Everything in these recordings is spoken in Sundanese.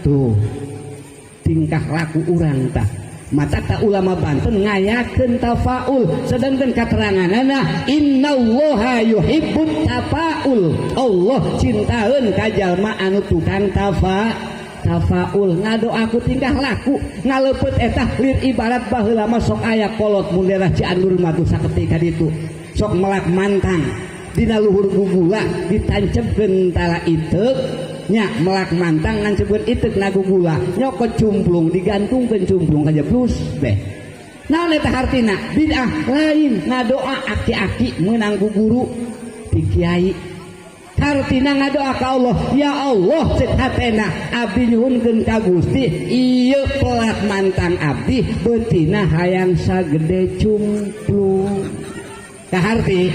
Tuh tingkah laku urang tah. Mata tak ulama Banten ngayakeun tafaul, sedangkan kateranganana innallaha yuhibbut tafaul. Allah cintaeun ka jalma anu tukang tafaul, ngadoa ku tingkah laku ngaleupet eta lir ibarat baheula mah sok aya kolot mun daerah Cianjur mah tuh saketika ditu sok melak mantang dina luhur gugula ditancepkeun tala iteuk nya, melak mantang nancepkeun iteuk na gugula, nyokot cumplung, digantungkeun cumplung kajeblus beh. Naon eta hartina? Bid'ah lain, ngadoa aki-aki meunang ku guru ti kiai. Hartina ngadoa ka Allah, ya Allah, cek hatena, abdi nyuhunkeun ka Gusti ieu pelak mantang abdi beutina hayang sagede cumplung. Kaharti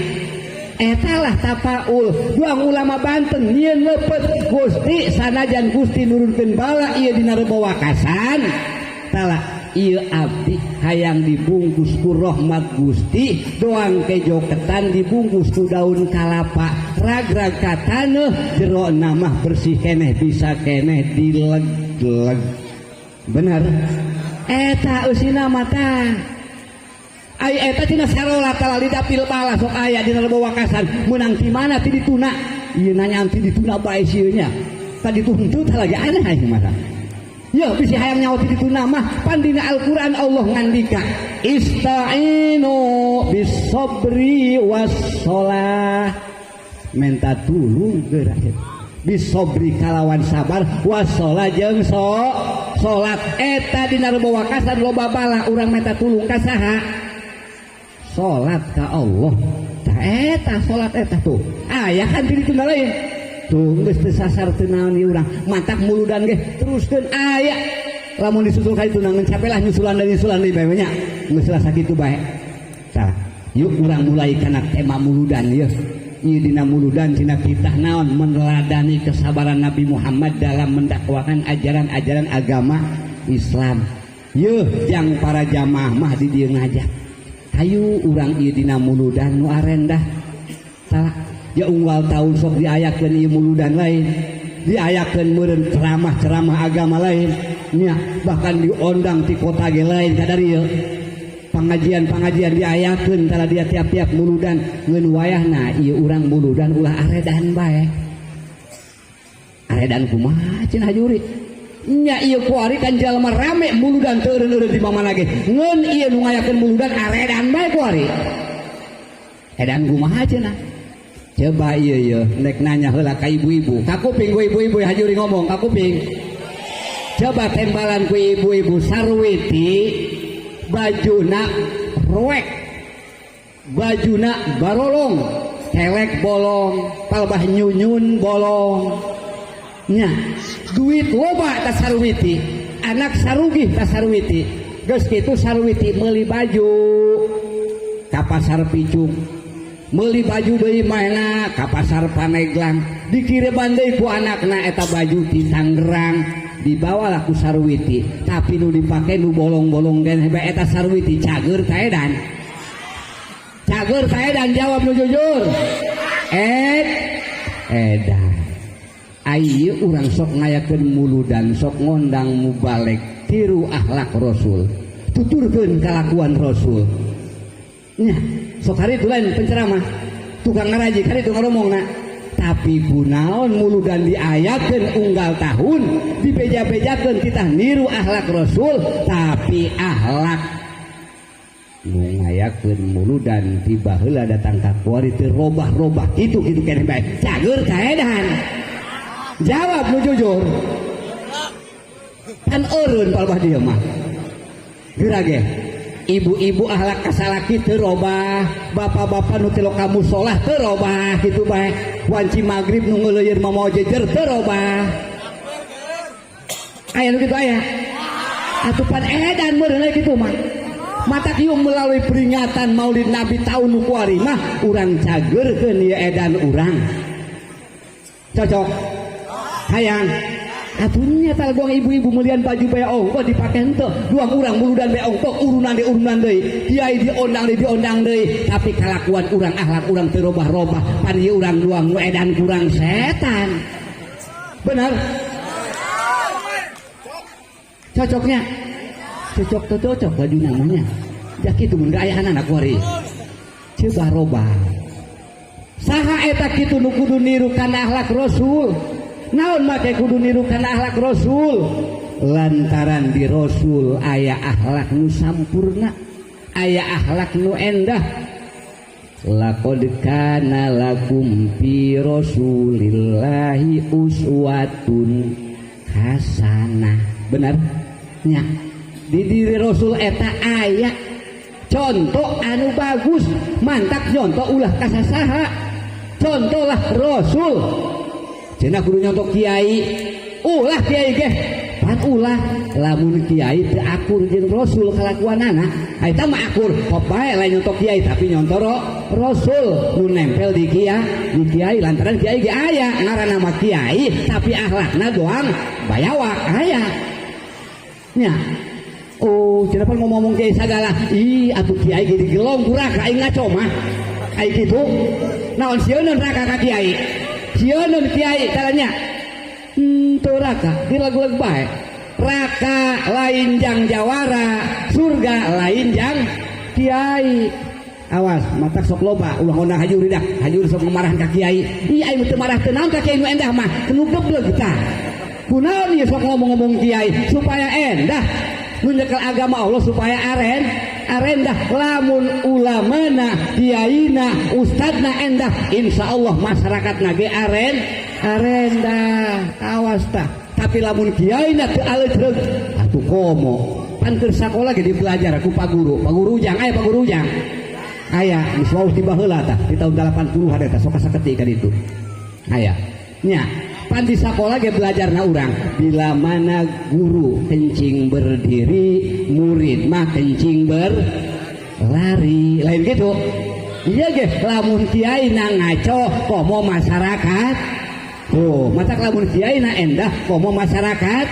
eta lah tafaul. Duang ulama Banten nyieun leupet, Gusti, sanajan Gusti nurunkeun bala ieu dina Rebo Wakasan tala ieu abdi hayang dibungkus ku rahmat Gusti, doang kejo ketan dibungkus ku daun kalapa, ragrag ka taneuh, jero mah bersih keneh, bisa keneh dileg-leg. Bener eta eusina mata. Ai eta tina sarola tala didapil bala sok aya dina Rebo Wakasan meunang ti mana ti dituna ieu, nanya ti dituna bae sieun nya tadi tuh henteu tah lagi aneh aing mah. Ya bisi hayang nyawa ti dituna mah, pan dina Al-Qur'an Allah ngandika ista'inu bisobri wassalah, minta tulung geura bisobri kalawan sabar, wassalah jeung salat. Eta dina Rebo Wakasan loba bala urang minta tulung ka saha? Salat ka Allah. Tah eta salat eta tuh aya kan ti dituna lain tuh, geus teu sasar teu naon ieu urang mantak muludan ge teruskeun aya. Lamun disusul ka itu ngan capelah nyusulan deui, nyusulan deui bae nya, geus lah sakitu bae. Tah yuk urang mulai kana tema muludan ieu. Ieu dina muludan cenah kita naon? Meneladani kesabaran Nabi Muhammad dalam mendakwakan ajaran-ajaran agama Islam. Yeuh jang para jamaah mah di dieu ngajak, hayu urang ieu dina muludan nu arendah. Tah ya unggal tahun sok diayakeun ieu muludan lain, diayakeun meureun ceramah-ceramah agama lain nya, bahkan diondang ti kota ge lain ka dieu, pengajian-pengajian diayakeun tara dia tiap-tiap muludan. Ngeun wayahna ieu urang muludan ulah aredan bae. Aredan kumaha cenah juri nya? Ieu kuari kan jalma rame muludan teu eureun-eureun di mana ge, ngeun ieu nu ngayakeun muludan aredan bae kuari. Edan kumaha cenah? Coba ieu ieu nek nanya heula ka ibu-ibu, kakuping ku ibu-ibu hajuri ngomong, kakuping. Coba tembalan ku ibu-ibu, Sarwiti bajuna roek, bajuna barolong, kelek bolong, palbah nyunyun bolong nya, duit loba ta Sarwiti, anak sarugih ta Sarwiti. Geus kitu Sarwiti meuli baju ka pasar Picung, meuli baju deui mana ka pasar Paneglang, dikiriman deui ku anakna eta baju di Tangerang, dibawalah ku Sarwiti, tapi nu dipake nu bolong-bolong keneh bae. Eta Sarwiti cager ta edan? Cager ta edan? Jawab nu jujur. Et edan. Ayo urang sok ngayakeun muludan, sok ngondang mubalig, tiru akhlak Rasul, tuturkeun kalakuan Rasul nya. Sok hari itu lain penceramah tukang ngaraji hari itu ngomongna, tapi kunaon muludan diayakeun unggal tahun, dibeja-bejakeun kita niru akhlak Rasul, tapi akhlak nu ngayakeun muludan ti baheula datang ka kuari teu robah-robah, kitu-kitu keneh bae. Cager ka edan? Jawab nu jujur. Kan eureun palbah dieu mah geura ge ibu-ibu akhlak kasalaki teu robah, bapak-bapak nu tilok ka musolah teu robah, kitu bae, wanci magrib nu ngeuleuyeur mamawa jejer teu robah. Aya nu kitu aya atuh, pan edan meureun kitu mah. Matak ieu melalui peringatan Maulid Nabi tahun nu kuari mah urang cageurkeun ieu edan urang. Cocok hayang atunya tal buang ibu-ibu melian baju bae ongko dipake henteu, duang urang muludan bae ongko, urunan deui, urunan deui, kiai diondang deui, diondang deui, tapi kalakuan urang, akhlak urang teu robah-robah. Pan ieu urang duang nu edan kurang setan. Benar. Cocoknya cocok tuh, cocok baju namanya ya kitu mun aya anak kuari coba robah. Saha eta kitu nu kudu niru kana akhlak Rasul? Naon make kudu niru kana akhlak Rasul? Lantaran di Rasul aya akhlak nu sampurna, aya akhlak nu endah. Laqad kana lakum fi Rasulillahi uswatun hasanah. Benar nya, di diri Rasul eta aya contoh anu bagus. Mantak nyontoh ulah kasasaha, contohlah Rasul. Cenah kudu nyontoh kiai, ulah kiai ge pan ulah, lamun kiai teu akur jeung Rasul kalakuanana. Eta mah akur hop bae, lain nyontoh kiai tapi nyontoh Rasul nu nempel di kiai, di kiai, lantaran kiai ge aya ngaranna mah kiai tapi akhlakna doang bayawak aya nya. Oh, cenah pan ngomong kiai sagala, ih atuh kiai ge digelong ku raka, aing ngaco mah. Ai kitu naon sieun raka ka kiai? Sieun kiai caranya. Teu raka dileg-leg bae. Raka lain jang jawara, surga lain jang kiai. Awas, matak sok loba ulah ngondang hajuri dah. Hajuri sok ngemarahan ka kiai. Ih, aing teu marah teu naon ka kiai nu endah mah, nu gebleg tah. Kunaon ieu sok ngomong-ngomong kiai supaya endah nu nyekel agama Allah supaya arendah. Lamun ulamana, kiaina, ustadna endah, insya Allah masyarakat nage arendah. Awas tah. Tapi lamun kiaina teu aleutreug atuh komo pan keur sakola ge dibelajar ku pak guru, pak guru ujang aya, pak guru ujang aya geus wau ti baheula tah, di tahun 80-an eta sok saketik ka ditu aya nya. Pan di sakola ge belajarna urang bila mana guru kencing berdiri, murid mah kencing berlari, lain gitu. Iya ge lamun kiai na ngaco komo masyarakat tuh, matak lamun kiai na endah komo masyarakat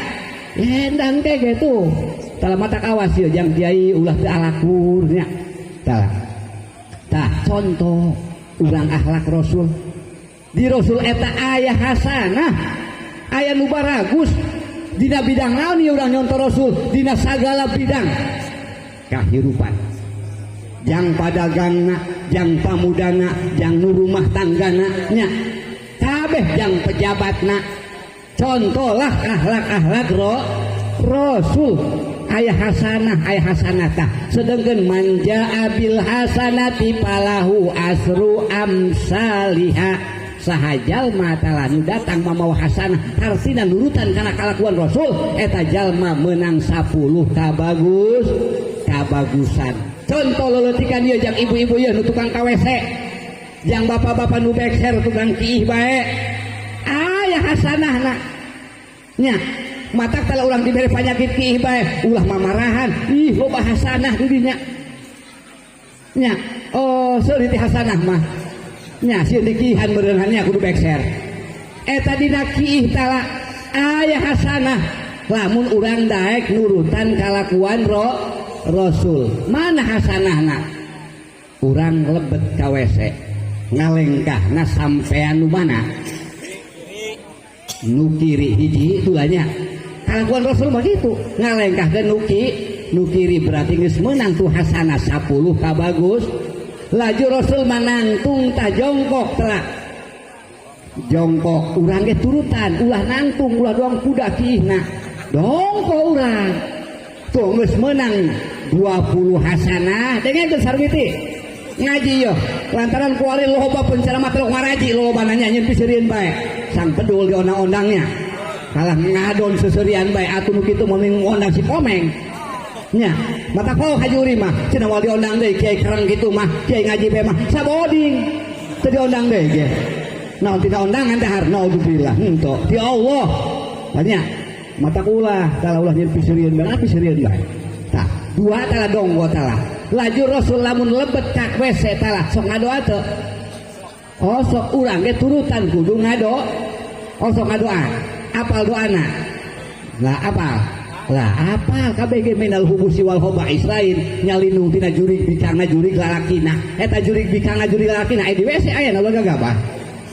endah kayak gitu. Tala matak awas ieu jang kiai ulah teu alakur nya. Tala tah contoh urang akhlak Rasul. Di Rasul eta aya hasanah, aya nu baragus. Dina bidang naon ieu urang nyontoh Rasul? Dina sagala bidang kahirupan, jang padagangna, jang pamudana, jang nu rumah tanggana nya, kabeh jang pejabatna. Contohlah akhlak-akhlak Rasul. Aya hasanah, aya hasanah tah. Sedangkan man jaa bil hasanati falahu asru amsaliha. Saha jalma tala nu datang mamawa hasanah, hartina nurutan kana kalakuan Rasul, eta jalma menang 10 kabagusan. Contoh leletikan ieu jang ibu-ibu ieu nu tukang ka WC, jang bapak-bapak nu bekser tukang kiih bae, aya hasanahna nya. Matak tala urang dibere panyakit kiih bae ulah mamarahan, ih loba hasanah di dinya nya. Oh, seuri teh hasanah mah nya, sieun dikiihan meureunhannya kudu bekser. Eta dina kiih tala aya hasanah lamun urang daek nurutan kalakuan Rasul. Mana hasanahna? Urang lebet ka WC ngalengkahna sampean nu mana? Nu kiri hiji tulanya. Kalakuan Rasul mah kitu, ngalengkahkeun nu kiri berarti geus meunang tuh hasanah 10 kabagus. Laju Rasul manangtung tah jongkok telah. Jongkok urang ge turutan, ulah nangtung, ulah doang kuda kiihna. Dongkok urang. Tuh geus meunang 20 hasanah. Dengekeun sarwiti. Ngaji yo, lantaran kuari loba penceramah telok ngaraji loba nanya nyen piseurieun bae. Sang pedul di ondang-ondangnya. Kalah ngadon seserian bae atuh nu kitu mah ngondang si Komeng. Nya, mata kau hajuri mah cenah wal diondang deui kiai kereng kitu mah, kiai ngaji bae mah saboding. Teu diondang deui ge. Naon tina ondangan dahar, naudzubillah. Henteu, ti Allah. Tanya, mata ulah tala ulah nyen piseurieun bae, piseurieun bae. Tah, dua tala donggo tala. Laju Rasul lamun lebet ka WC tala sok ngadoa teu? Oh, sok urang ge turutan kudu ngado. Oh, sok ngadoa. Apal doana? Lah apal. Lah apal kabeh ge minal hubusi wal khobais, lain nyalindung tina jurig bikangna jurig lalakina. Eta jurig bikangna jurig lalakina di WC aya na gagabah.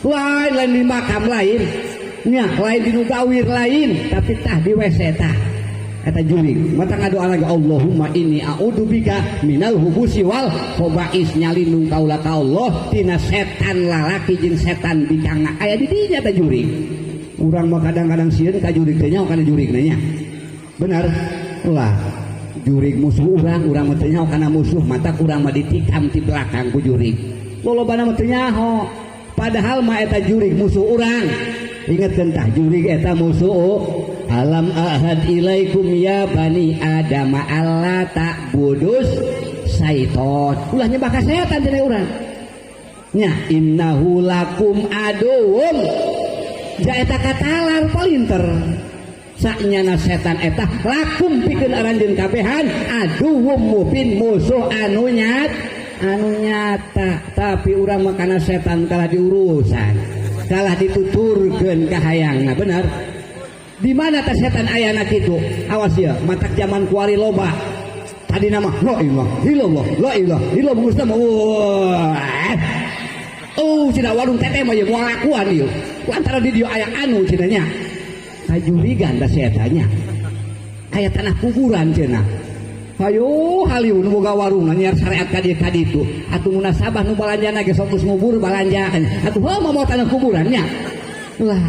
Lain, lain di makam lain. Nya, lain di nu gawir lain, tapi tah di WC tah. Eta jurig mata ngadoa lagi, "Allahumma inni a'udzubika minal khubusi wal khobais," nyalindung kaula ka Allah tina setan lalaki jeung setan bikangna aya di dinya eta jurig. Urang mah kadang-kadang sieun ka jurig teh, nyaho kana jurig nya. Benar lah, jurig musuh urang, urang mah teu nyaho kana musuh, matak urang mah ditikam ti belakang ku jurig. Lolobana mah teu nyaho, padahal mah eta jurig musuh urang. Ingetkeun tah, jurig eta musuh. "Alam a'had ilaikum ya bani adam alla ta'budus syaiton," ulah nyembah ka setan cenah urang nya. "Innahu lakum aduwwum," ja eta katalar palinter saknyana setan eta lakum pikeun aranjeun kabehan, aduwwum mubin, musuh anu nyat, anu nyata. Tapi urang mah kana setan kalah diurusan, kalah dituturkeun kahayangna. Benar, di mana teh setan ayana kitu? Awas ya, matak zaman kuari loba tadi nama la ilaha illallah, la ilaha illallah, geus mah wah. Oh, cenah warung teteh mah ieu moal lakuan ieu. Ku antara di dieu aya anu cenah nya. Kajurigan da setannya. Aya tanah kuburan cenah. Hayo haliu nu boga warung nyiar syariat ka dieu ka ditu. Atuh munasabah nu balanjana ge sok geus ngubur balanja. Atuh heuh mah mau tanah kuburannya. Lah,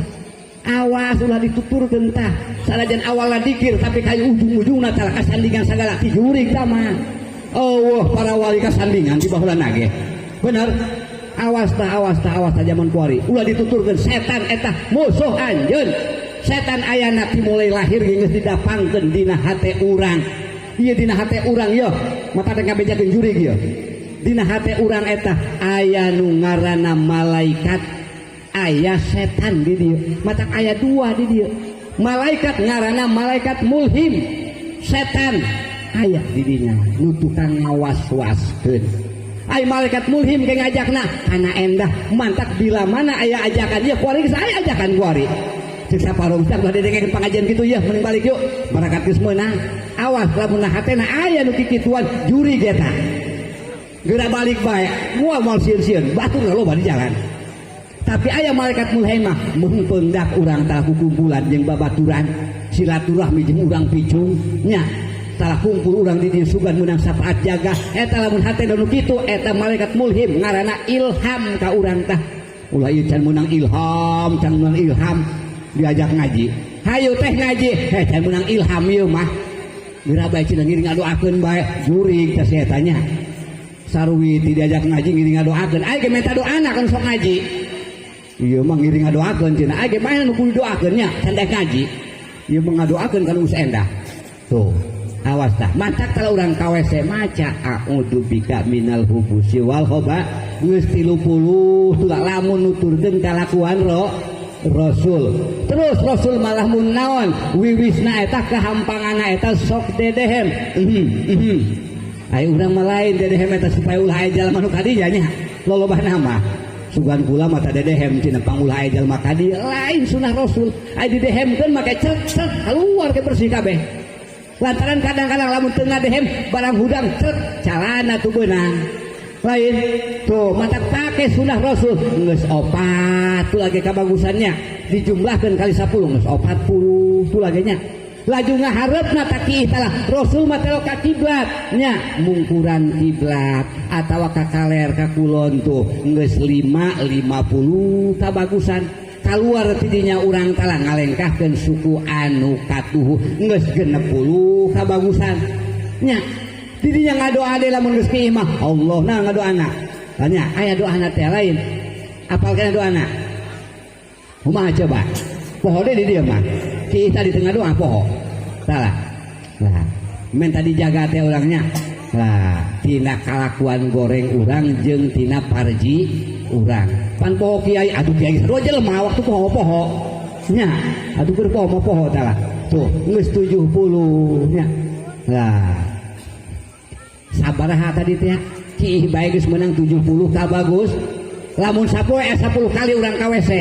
awas ulah dituturkeun tah. Sanajan awalna dikir, tapi kayu ujung-ujungna tah kasandingan sagala ti jurig tah mah. Oh, para wali kasandingan di baheulana ge. Bener? Awas tah, awas tah, awas tah zaman kuari. Ulah dituturkeun, setan eta musuh anjeun. Setan ayana ti mulai lahir geus didapangkeun dina hate urang. Ieu dina hate urang ieu, mata teh ngabejakeun jurig ieu. Dina hate urang eta aya nu ngaranna malaikat, aya setan di dieu. Matak aya dua di dieu. Malaikat ngaranna malaikat mulhim. Setan aya di dinya nu tukang ngawas-waskeun. Ai malaikat mulhim ke ngajakna kana endah, mantak bila mana aya ajakan ieu kuari geus aya ajakan kuari. Cek saparong teh ulah didengekeun pangajian kitu ya, mending balik yuk. Barakat geus meunang. Awas lamun hatena aya nu kikituan, jurig eta. Geura balik bae, moal moal sieun-sieun, batur loba di jalan. Tapi aya malaikat mulhim mah mengpendak urang tah kumpulan jeung babaturan, silaturahmi jeung urang picung nya. Salah kumpul urang di dieu sugan meunang syafaat jaga. Eta lamun hatena nu kitu, eta malaikat mulhim ngaranna ilham ka urang tah. Ulah ieu can meunang ilham, can meunang ilham diajak ngaji. Hayu teh ngaji, eh can meunang ilham ieu mah. Geura bae cenah ngiring ngadoakeun bae, jurig teh setannya. Sarwi diajak ngaji ngiring ngadoakeun. Ai ge minta doana kan sok ngaji. Ieu mah ngiring ngadoakeun cenah. Ai ge mah nu kudu doakeun nya can daek ngaji. Ieu mah ngadoakeun kan geus endah. Tuh, awas tah. Matak kalau urang ka WC maca a'udzu bika minal khubusi wal khoba geus 30 tuh lamun nuturkeun kalakuan Rasul. Terus Rasul malah mun naon wiwisna eta kehampanganna eta sok dedehem. Ai urang mah lain dedehem eta supaya ulah aya jalma nu kadinya nya. Lolobana mah sugan kula mah teh dedehem cenah pang ulah aya jalma kadi, lain sunah Rasul. Ai didehemkeun make cek cek keluar ke bersih kabeh. Lantaran kadang-kadang lamun teu ngadehem barang hudang cek calana tuh beunang. Lain tuh mata pakai sunah Rasul geus opat tuh lagi kabagusannya dijumlahkan kali 10 geus 40 tuh lagi nya. Laju ngahareupna tak talah Rasul mah telo ka kiblat nya, mungkuran kiblat atawa ka kaler ka kulon tuh geus 5 50 kabagusan. Kaluar tidinya urang talah ngalengkahkeun suku anu katuhu geus 60 kabagusan nya. Tidinya ngadoa deui lamun geus kieu mah Allah na ngadoana tanya aya doana teh lain apal kana doana kumaha coba poho deui di dieu mah kieu tadi tengah doa poho salah lah men tadi jaga teh orangnya lah tina kalakuan goreng urang jeung tina parji urang pan poho kiai, aduh kiai sarua jelema waktu poho-poho nya, aduh keur poho mah poho salah tuh geus 70 nya. Lah sabaraha tadi teh kiih bae geus meunang 70 kabagus. Lamun sapoe 10 kali urang ka WC,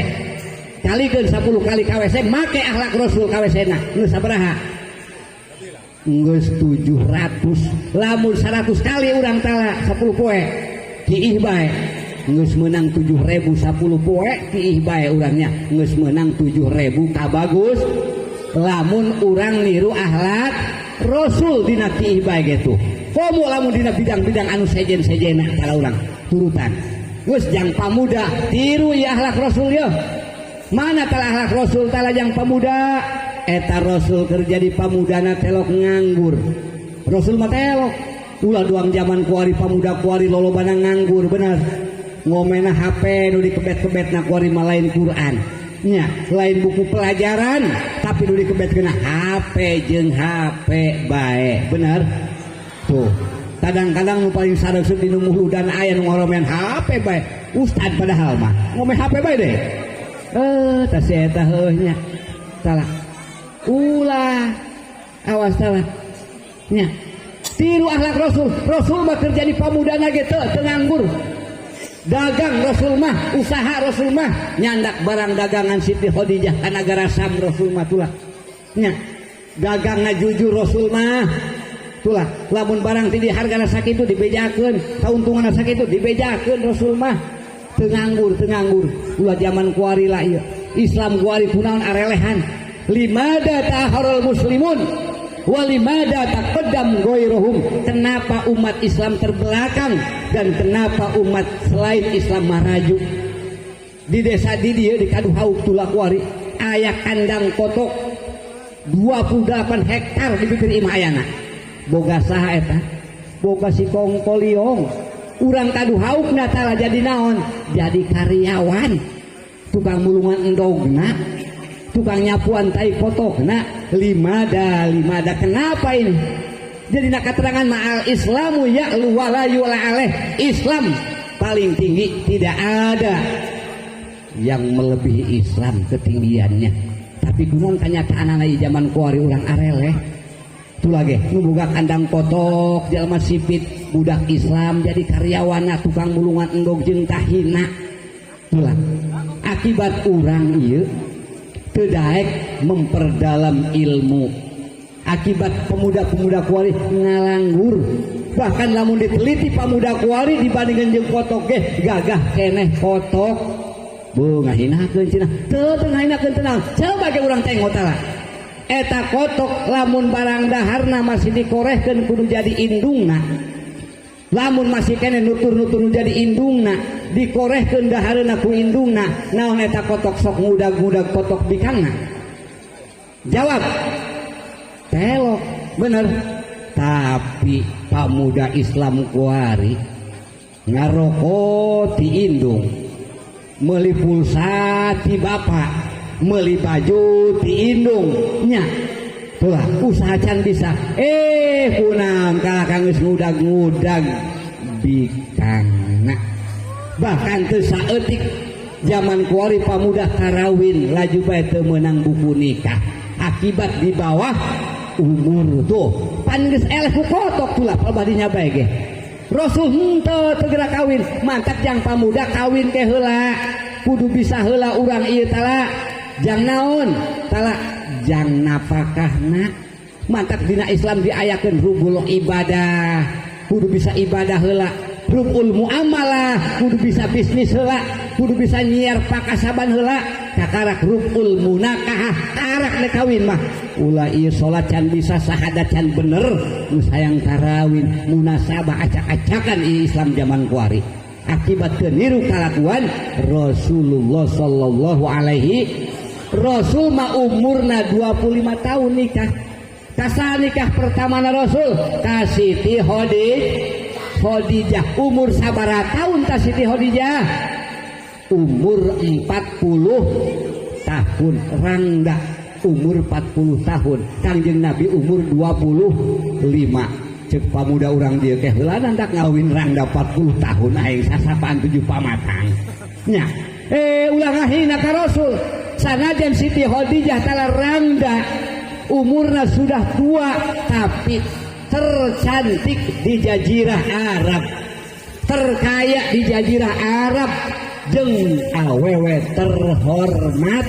kalikeun 10 kali ka WC make akhlak Rasul ka WC na geus sabaraha? Geus 700. Lamun 100 kali urang tala 10 poe kiih bae geus meunang 7000. 10 poe kiih bae urangnya geus meunang 7000 kabagus. Lamun urang niru akhlak Rasul dina kiih bae gitu. Komo lamun dina bidang-bidang anu sejen-sejena tara urang turutan. Geus jang pamuda tiru ieu akhlak Rasul ye. Mana tala akhlak Rasul tala jang pamuda? Eta Rasul keur jadi pamudana telok nganggur. Rasul mah telok. Ulah doang zaman kuari pamuda kuari lolobana nganggur bener. Ngomena HP nu dikebet-kebetna kuari mah lain Quran. Nya, lain buku pelajaran tapi nu dikebetkeun HP jeung HP bae. Bener? Tuh. Kadang-kadang nu paling sareuseup dinu muludan aya nu ngoromen HP bae. Ustad padahal mah ngomen HP bae deh. Tah si eta heuh nya. Salah. Ulah awas salah. Nya. Tiru akhlak Rasul. Rasul mah kerja di pamudana ge teu nganggur. Dagang Rasul mah, usaha Rasul mah, nyandak barang dagangan Siti Khadijah ka nagara Sam Rasul mah tulah. Nya. Dagangna jujur Rasul mah. Tulah, lamun barang ti dihargana sakitu dibejakeun, kauntunganna sakitu dibejakeun Rasul mah. Teu nganggur, teu nganggur. Ulah zaman kuari lah ieu. Islam kuari kunaon arelehan. Limada ta'akharul muslimun walimada taqaddam ghairuhum. Kenapa umat Islam terbelakang dan kenapa umat selain Islam maraju? Di desa di dieu di Kaduhauk tulah kuari aya kandang kotok 28 hektar di bibir imah ayana. Boga saha eta? Boga si Kongkoliong. Urang Kaduhaukna tala jadi naon? Jadi karyawan. Tukang mulungan endogna, tukang nyapuan tai kotokna. Limada, limada, kenapa ini? Jadi nak keterangan ma'al Islamu ya'lu wa la yu'la alaih. Islam paling tinggi, tidak ada yang melebihi Islam ketinggiannya. Tapi kunaon kenyataan anak zaman kuari urang areleh. Tuh lagi, nu boga kandang kotok, jalma sipit, budak Islam jadi karyawana, tukang mulungan endog jeung tahina. Tulah, akibat urang ieu teu daek memperdalam ilmu. Akibat pemuda-pemuda kuari ngalanggur. Bahkan lamun diteliti pemuda kuari dibandingkan jeung kotok ge gagah keneh kotok. Bu ngahinakeun cenah. Teu teu ngahinakeun tenang. Coba ge urang tengok tala. Eta kotok lamun barang daharna masih dikorehkeun kudu jadi indungna. Lamun masih keneh nutur-nutur nu jadi indungna, dikorehkeun dahareuna ku indungna, naon eta kotok sok ngudag-ngudag kotok bikangna? Jawab. Telok, bener. Tapi pamuda Islam kuari ngaroko ti indung, meuli pulsa ti bapak, meuli baju ti indung nya. Tulah usaha can bisa. Kunaon kalah kang geus ngudag-ngudag bikangna. Bahkan teu saeutik zaman kuari pamuda karawin laju bae teu meunang buku nikah. Akibat di bawah umur tuh. Pan geus eleh ku kotok tulah pabadinya bae ge. Rasul henteu teu geura kawin, mantak jang pamuda kawin ke heula. Kudu bisa heula urang ieu tala. Jang naon? Tala jang napakahna. Mantak dina Islam diayakeun rubul ibadah. Kudu bisa ibadah heula. Rubul muamalah, kudu bisa bisnis heula, kudu bisa nyiar pakasaban heula. Kakarak rubul munakahah, karak dek kawin mah. Ulah ieu salat can bisa, sahadat can bener, nu sayang karawin, munasabah acak-acakan ieu Islam zaman kuari. Akibat keniru kalakuan Rasulullah sallallahu alaihi. Rasul mah umurna 25 tahun nikah. Kasa nikah pertama na Rasul ka Siti Khadijah. Umur sabaraha tahun ta Siti Khadijah? Umur 40 tahun. Rangda umur 40 tahun. Kangjeng Nabi umur 25. Cek pamuda urang dieu teh heula nandak ngawin rangda 40 tahun aing sasapaan 7 pamatang. Nya, ulah ngahina ka Rasul. Sanajan Siti Khadijah tala rangda umurna sudah tua tapi tercantik di jazirah Arab, terkaya di jazirah Arab, jeung awewe terhormat.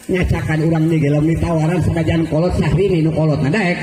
Nyacakan urang nih gelem ditawaran sanajan kolot sahrini nu kolot na daek.